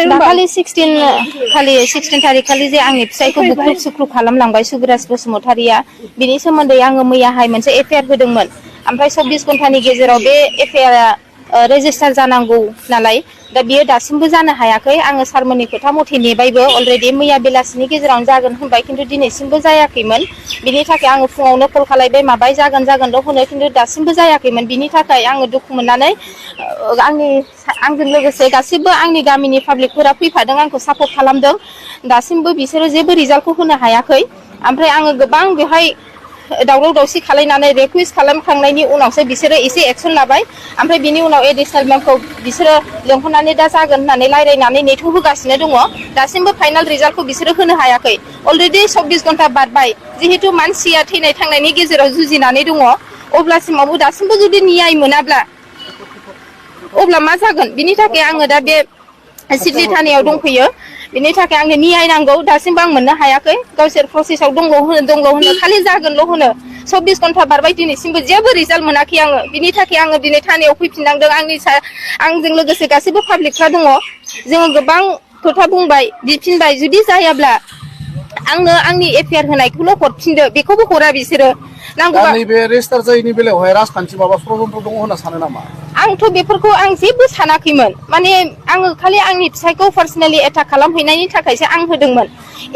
दाखालि 16 थारिख खालि जे आंनि फिसायखौ बुख्रुब सुख्रुब खालामलांबाय सुबिराज बसुमतारिया बिनि सोमोन्दै आङो मैयाहाय मोनसे एफआइआर होदोंमोन ओमफ्राय 24 घन्टानि गेजेराव बे एफआइआरआ रेजिस्टार जानांगौ नालाय दा बियो दासिमबो जानो हायाखै आङो सारमोननि खोथा मथे नेबायबो अलरेडि मैया बेलासिनि गेजेरावनो जागोन होनबाय खिन्थु दिनैसिमबो जायाखैमोन बिनि थाखाय आङो फुङावनो कल खालायबाय माबाय जागोनल' होनो खिन्थु दासिमबो जायाखैमोन बिनि थाखाय आङो दुखु मोननानै आंजों लोगोसे गासिबो आंनि गामिनि पाब्लिकफोरा फैफादों आंखौ सापर्ट खालामदों दासिमबो बिसोरो जेबो रिजाल्टखौ होनो हायाखै ओमफ्राय आङो गोबां बेवहाय दावराव दावसि खालायनानै रिकुवेस्ट खालामखांनायनि उनावसो बिसोरो एसे एक्सन लाबाय ओमफ्राय बिनि उनाव एडिशनेल मेमखौ बिसोरो लेंहरनानै दा जागोन होननानै रायलायनानै नेथ' होगासिनो दङ दासिमबो फाइनाल रिजाल्टखौ बिसोरो होनो हायाखै अलरेडि 24 घन्टा बारबाय जिहेतु मानसिया थैनाय थांनायनि गेजेराव जुजिनानै दङ अब्लासिमावबो दासिमबो जुदि न्याय मोनाब्ला अब्ला मा जागोन बिनि थाखाय आङो दा बे सिडली थानायाव दंफैयो बिनि थाखाय आंनो न्याय नांगौ दासिमबो आं मोननो हायाखै गावसोर प्रसेसआव दंल' होनो खालि जागोनल' होनो 24 घन्टा बारबाय दिनैसिमबो जेबो रिजाल्ट मोनाखै आङो बिनि थाखाय आङो दिनै थानायाव फैफिननांदों आंजों लोगोसे गासैबो पाब्लिकफ्रा दङ जोङो गोबां खोथा बुंबाय बिफिनबाय जुदि जायाब्ला आंनो आंनि एफआइआर होनायखौल' हरफिनदो बेखौबो हरा बिसोरो नांगौबा नैबे रेजिस्टार जायैनि बेलायावहाय राजखान्थि माबा षड्यन्त्र दङ होनना सानो नामा आंथ' बेफोरखौ आं जेबो सानाखैमोन माने आङो खालि आंनि फिसायखौ पार्सनेलि एटाक खालामहैनायनि थाखायसो आं होदोंमोन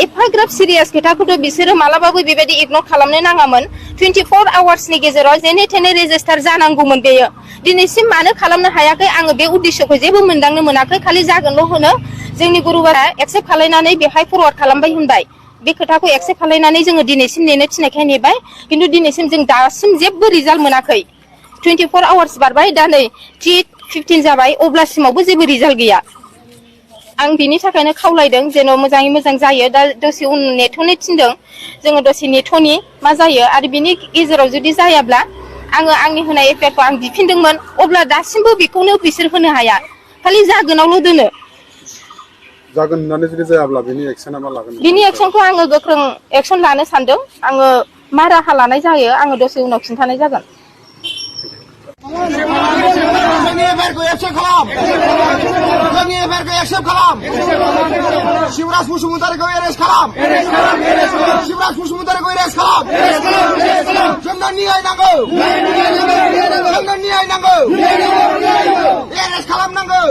एफाग्राब सिरियास खोथाखौथ' बिसोरो मालाबाबो बेबायदि इगनर खालामनो नाङामोन 24 आवार्सनि गेजेराव जेने थेने रेजिस्टार जानांगौमोन बेयो दिनैसिम मानो खालामनो हायाखै आङो बे उद्देश्यखौ जेबो मोनदांनो मोनाखै खालि जागोनल' होनो जोंनि गुरुबारा एक्सेप्ट खालायनानै बेहाय फरवार्ड खालामबाय होनबाय बे खोथाखौ एक्सेप्ट खालायनानै जोङो दिनैसिम नेनो थिननायखाय नेबाय खिन्थु दिनैसिम जों दासिम जेबो रिजाल्ट मोनाखै 24 आवार्स बारबाय दा नै 15 जाबाय अब्लासिमावबो जेबो रिजाल्ट गैया आं बिनि थाखायनो खावलायदों जेन' मोजाङै मोजां जायो दा दसे उन नेथ'नो थिनदों जोङो दसे नेथ'नि मा जायो आरो बिनि गेजेराव जुदि जायाब्ला आङो आंनि होनाय एफआइआरखौ आं बिफिनदोंमोन अब्ला दासिमबो बेखौनो बिसोर होनो हाया खालि जागोनावल' दोनो जागोन होननानै जुदि जायाब्ला बिनि एक्सना मा लागोन बिनि एक्सनखौ आङो गोख्रों एक्सन लानो सानदों आङो मा राहा लानाय जायो आङो दसे उनाव खिन्थानाय जागोन जोंनि एफआइआरखौ एक्सेप्ट खालाम जोंनि एफआइआरखौ एक्सेप्ट खालाम शिवराज बसुमतारिखौ एरेस्ट खालाम शिवराज बसुमतारिखौ एरेस्ट खालाम जोंनो न्याय नांगौ जोंनो न्याय नांगौ एरेस्ट खालामनांगौ